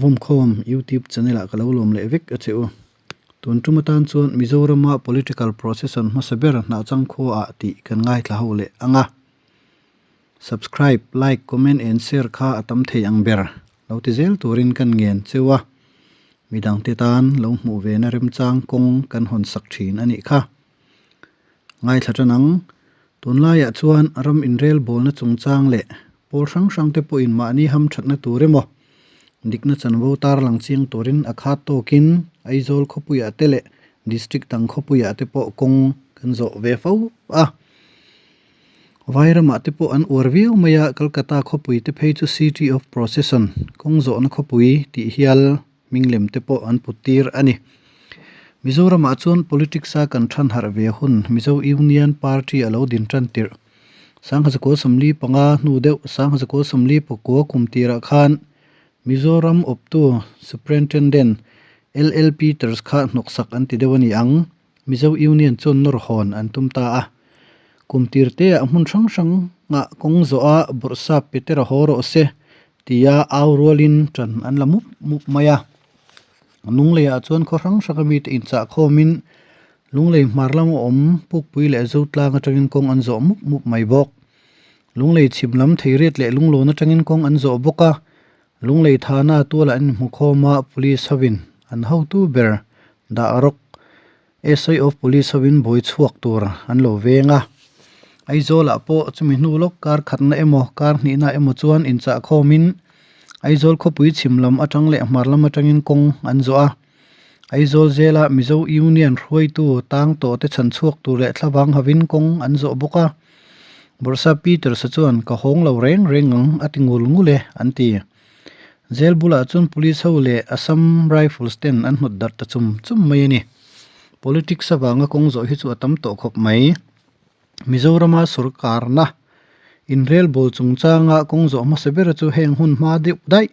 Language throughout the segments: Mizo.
Vawmkhawm YouTube channel ah ka lo lawm leh vek a che u. Tun tum atan chuan Mizorama political procession hmasa ber hnahchang khua ah tih kan ngaithla ho leh ang a. Subscribe, like, comment and share kha a tam thei ang ber lo ti zel turin kan ngen cheu a. Midangte tan lo hmuh ve na remchang kawng kan hawn sak thin a nih kha. Ngaithla tan ang. Tunlaiah chuan ram inrelbawlna chungchang leh pawl hrang hrangte pawhin mahni hamthatna tur emaw, dikna chanvo tarlang chiang turin a khat tawkin Aizawl khawpuiah te leh District dang khawpuiah te pawh kawng kan zawh ve fo a. Vairamah te pawh an uar viau mai a, Calcutta khawpui te phei chu City of Procession, kawng zawhna khawpui tih hial hming lem te pawh an put tir a ni. Mizoramah chuan politics a kan than harh ve hun Mizo Union Party a lo din tan tirh. Sangha 45 hnu deuh Sangha 49 kum tirah khan Mizoram awptu Superintendent LL Peters kha hnawksak an ti deuh a ni ang. Mizo Union chuan nawr hawn an tum ta a. Kum tir te ah hmun hrang hrang ah kawng zawh a bawrhsap Peter a haw rawh se tia au rualin tan an la mup mup mai a. Lunglei ah chuan khaw hrang hrang a mite inchah khawmin Lunglei hmar lama awm Pukpui leh Zotlang atangin kawng an zawh mup mup mai bawk. Lunglei chhim lam Theiriat leh Lunglawn atangin kawng an zawh bawk a. Lunglei thana tualah an inhmu khawm a, Police hovin an hotu ber dah rawk SI of Police hovin buai chhuak tur an lo veng a. Aizawlah pawh chumi hnu lawk kar khatna emaw kar hnihna emaw chuan inchah khawmin Aizawl khawpui chhim lam atang leh hmar lam atangin kawng an zawh a. Aizawl zela Mizo Union hruaitu tang tawh te chhan chhuak tur leh thlavang hovin kawng an zawh bawk a. Bawrhsa Peters-a chuan ka hawng lo reng reng ang a ti ngul ngul e an ti. Jail bulah chuan police ho leh Assam Rifles ten an hnawt darh ta chum chum mai a ni. Politics avanga kawng zawh hi chu a tam tawh khawp mai. Mizorama sorkarna inrelbawl chungchanga kawng zawh hmasa bera chu heng hun hma deuh daih.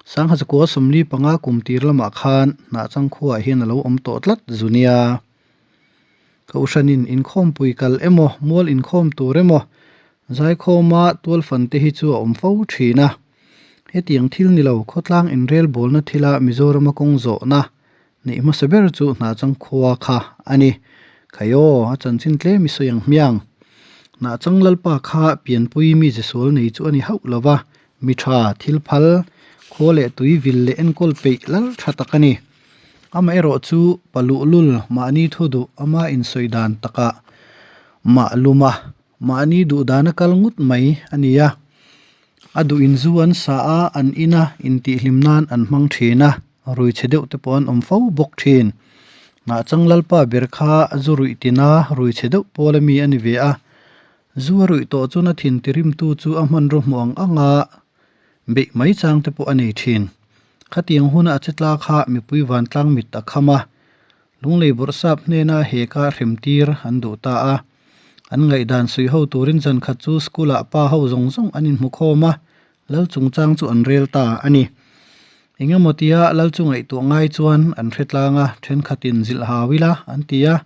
Sangha zakua 45 kum tir lamah khan hnahchang khuaah hian a lo awm tawh tlat zu nia. Kohhranin inkhawmpui kal emaw, mual inkhawm tur emaw, zaikhawma tualfan te hi chu a awm fo thin a. Hetiang thil ni lo, khawtlang inrelbawlna thila Mizorama kawng zawhna neih hmasa ber chu Hnahchang khua kha a ni. Khai aw, a chanchin tlem i sawi ang hmiang. Hnahchang Lalpa kha pianpui mi zesual nei chu a ni hauh lo va, mi tha, thil phal, khua leh tui vil leh enkawl peih lal tha tak a ni. Amaherawh chu pa luhlul mahni thu duh ama insawi dan takah mah lum a, mahni duh dana kal ngut mai a ni a. A duh in zu an sa a, an in a, intihhlim nan an hmang thin a, rui chhe deuh te pawh an awm fo bawk thin. Hnahchang Lalpa ber kha zu ruih tina rui chhe deuh pawl a mi a ni ve a. Zu a ruih tawh chuan a thin tirimtu chu a hmanraw hmuh ang ang a, beih mai chang te pawh a nei thin. Khatiang huna a che tla kha mipui vantlang mit a kham a, Lunglei bawrhsap hnena he ka hrem tir an duh ta a. An ngaihdan suih ho turin zan khat chu school ah pa ho zawng zawng an inhmu khawm a, lal chungchang chu an rel ta a ni. Engemaw tia lal chu ngaihtuah ngai chuan an hre tlang a, thenkhatin zilh hau ila an ti a.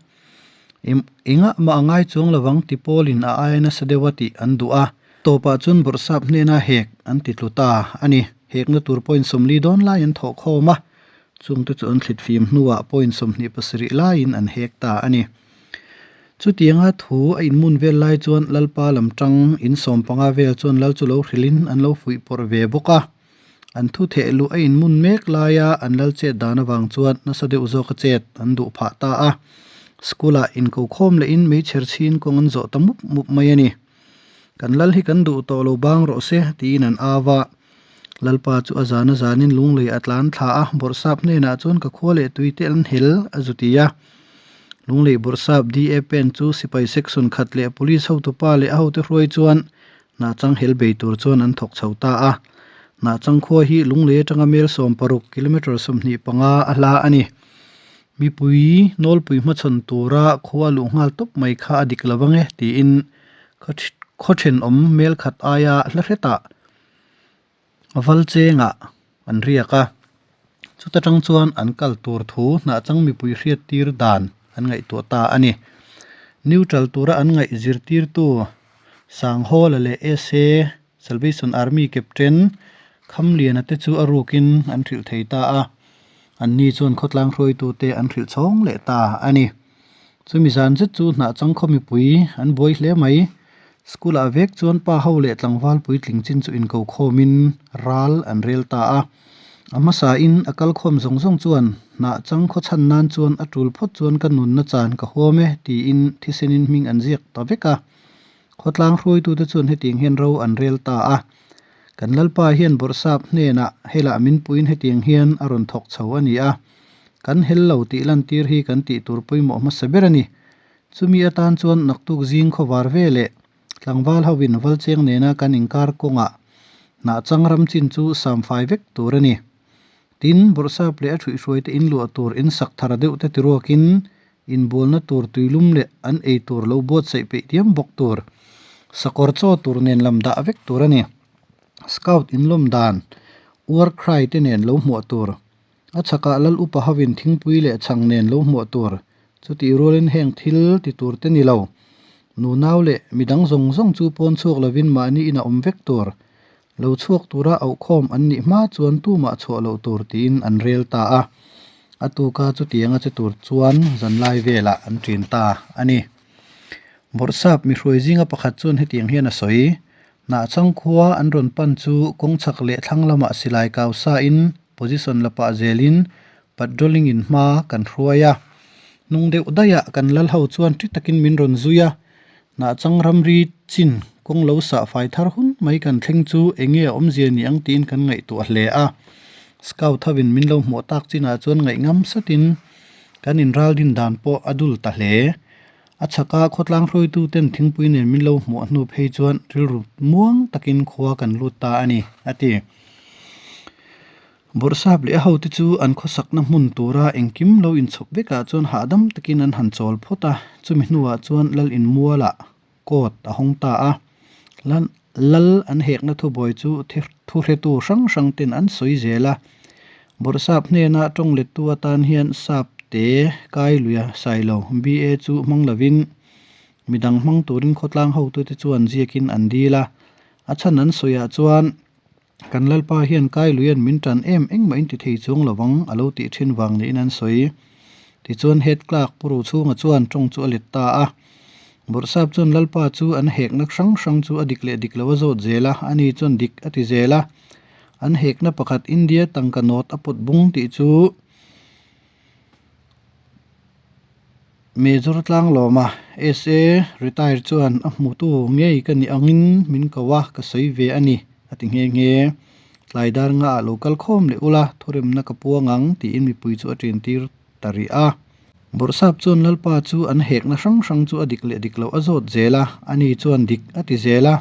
Engah mah a ngai chuang lovang ti pawlin a aia nasa deuh a tih an duh a. Tawpah chuan bawrhsap hnena hek an ti tlu ta a ni. Hekna tur point 40 dawn lai an thawh khawm a, chungte chu an thlit fim hnuah point 27 laiin an hek ta a ni. Chutianga thu a inmun vel lai chuan Lalpa lam tang in 15 vel chuan Lal chu lo hrilhin an lo fuih pawrh ve bawk a. An thu theh luh a inmun mek laia an lal chet dan avang chuan nasa deuh zawka chet an duh phah ta a. School-ah inko khawm lehin meichher chhin kawng an zawh ta mup mup mai a ni. Kan lal hi kan duh tawh lo bang rawh se tiin an au a. Lalpa chu a zan a zanin lunglei a tlan thla a, bawrhsap hnenah chuan ka khua leh tui te an hel a zu ti a. Lunglei bawrhsap DA Pen chu sipai section khat leh police hotupa leh a hote hruai chuan Hnahchang hel bei tur chuan an thawk chho ta a. Hnahchang khua hi Lunglei atanga mel 60, kilometre 25 a hla a ni. Mipui nawlpui hmachhawn tura khua luh nghal tawp mai kha a dik lo ang e tiin khaw thenawm mel khat aia hla hretah val chengah an riak a. Chuta tang chuan an kal tur thu hnahchang mipui hriat tir dan an ngaihtuah ta a ni. Neutral tura an ngaih zirtirtu Sanghawla leh SA Salvation Army Captain Khamliana te chu a rukin an hrilh thei ta a, anni chuan khawtlang hruaitute an hrilh chhawng leh ta a ni. Chumi zan zet chu hnahchang khaw mipui an buai hle mai. School ah vek chuan pa ho leh tlangval puitling chin chu inko khawmin ral an rel ta a. A hmasa in a kal khawm zawng zawng chuan hnahchang khaw chhan nan chuan a tul phawt chuan ka nunna chan ka huam e tiin thisenin hming an ziak ta vek a. Khawtlang hruaitute chuan hetiang hian ro an rel ta a. Kan Lalpa hian Bawrhsap hnenah helah min puiin hetiang hian a rawn thawk chho a ni a. Kan hel lo tih lantir hi kan tih tur pawimawh hmasa ber a ni. Chumi atan chuan naktuk zing khawvar ve leh tlangval hoin Valcheng nena kan inkar kawngah hnahchang ram chin chu samfai vek tur a ni. Tin, Bawrhsap leh a thuihhruaite inluah tur insak thar deuh te tiruakin Inbualna tur tuilum leh an ei tur lo buatsaih peih diam bawk tur, sakawr chaw tur nen lam dah vek tur a ni. Scout inlawm dan, war cry te nen lo hmuah tur. A chhakah lal upa hovin thingpui leh chhang nen lo hmuah tur. Chutih rualin heng thil ti tur te ni lo. Nunau leh midang zawng zawng chu pawn chhuak lovin mahni inah awm vek tur. Lo chhuak tura auhkhawm an nih hma chuan tumah chhuah loh tur tiin an rel ta a. A tuka chutianga che tur chuan zanlai velah an ṭin ta a ni. Bawrhsap mihruai zinga pakhat chuan hetiang hian a sawi, Hnahchang khua an rawn pan chu kawng chhak leh thlang lamah silai kau sain position la pah zelin patrolling in hma kan hruai a. Hnung deuh daihah kan lal ho chuan ṭi takin min rawn zui a, Hnahchang ramri chin kawng lo sah fai thar hun mai kan thleng chu eng nge a awmzia ni ang tiin kan ngaihtuah hle a. Scout hovin min lo hmuah tak chinah chuan ngaihngam satin kan inral din dan pawh a dul ta hle. A chhaka khawtlang hruaituten thingpui nen min lo hmuah hnu phei chuan rilru muang takin khua kan lut ta a ni, a ti. Bawrhsap leh a hote chu an khawsakna hmun tura engkim lo inchhawp vekah chuan hahdam takin an han chawl phawt a, chumi hnuah chuan lal inmualah court a hawng ta a. Lal an hekna thubuai chu thuhretu hrang hrang ten an sawi zel a. Bawrhsap hnena tawng lettu atan hian sap te kai luia sailo BA chu hmang lovin midang hmang turin khawtlang hotute chuan ziakin an dil a. A chhan an sawiah chuan Kan Lalpa hian kai luian min tan em engmah in ti thei chuang lo vang a lo tih thin vang niin an sawi. Tichuan Head Clerk Pu Rochhunga chuan tawng chu a let ta a. Bawrhsap chuan Lalpa chu an hekna hrang hrang chu a dik leh dik lo a zawt zel a, ani chuan dik a ti zel a. An hekna pakhat India tangka nawt a pawt bung tih chu Major Tlanglawma, SA, retire chuan a hmutu ngei ka nih angin min ko a, ka sawi ve a ni, a ti nghe nghe. Tlai dar ngaah lo kal khawm leh ula, thuremna ka puang ang, tiin mipui chu a ṭin tir ta rih a. Bawrhsap chuan Lalpa chu an hekna hrang hrang chu a dik leh dik loh a zawt zel a, ani chuan dik a ti zel a.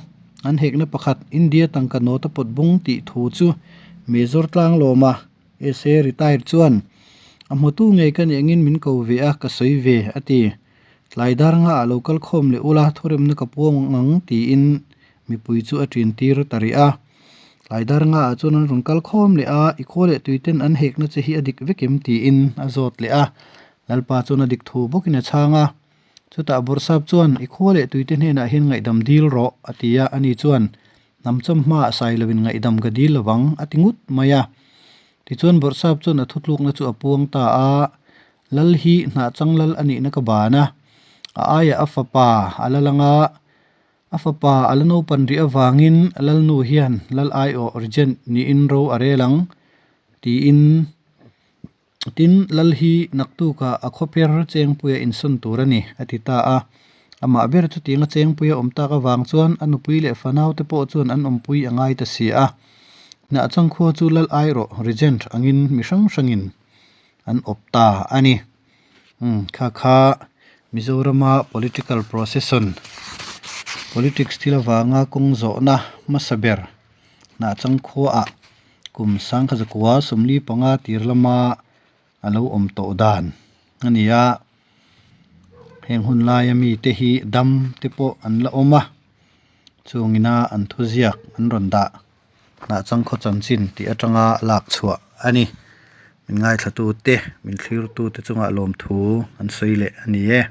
An hekna pakhat, India tangka nawt a pawt bung tih thu chu Major Tlanglawma, SA retire chuan, A hmutu ngei ka nih angin min ko ve a, ka sawi ve, a ti. Tlai dar ngaah lo kal khawm leh ula, thuremna ka puang ang tiin mipui chu a ṭin tir ta rih a. Tlai dar ngaah chuan an rawn kal khawm leh a, I khua leh tuiten an hekna che hi a dik vek em? tiin a zawt leh a. Lalpa chuan a dik thu bawkin a chhang a. Chutah Bawrhsap chuan, I khua leh tuite hnenah hian ngaihdam dil rawh, a ti a. Ani chuan, Hnam chawm hmaah sai lovin ngaihdam ka dil lovang, a ti ngut mai a. Tichuan Bawrhsap chuan a thutlukna chu a puang ta a, Lal hi hnahchang lal a nihna ka ban a, a aiah a fapa a la lang a, a fapa a la naupan rih avangin Lalnu hian Lal aiawh Regent niin ro a rel ang, tiin Tin, Lal hi naktukah a khawper Chengpuia insawn tur a ni, a ti ta a. Amah ber chutianga Chengpuia awm tak avang chuan a nupui leh fanaute pawh chuan an awmpui a ngai ta si a. Hnahchang khua chu Lal airawh, Regent, angin mi hrang hrangin an awp ta a ni. Umm, kha kha Mizorama political procession, politics thil avanga kawng zawhna hmasa ber Hnahchang khuaah Kum sangkha zakua 45 tir lama a lo awm tawh dan a ni a, heng hun laia mite hi dam te pawh an la awm a, chungina an thuziak an rawn dah hnahchang khaw chanchin tih atanga lak chhuah a ni. Min ngaithlatute, min thlirtute chungah lawmthu an sawi leh a ni e.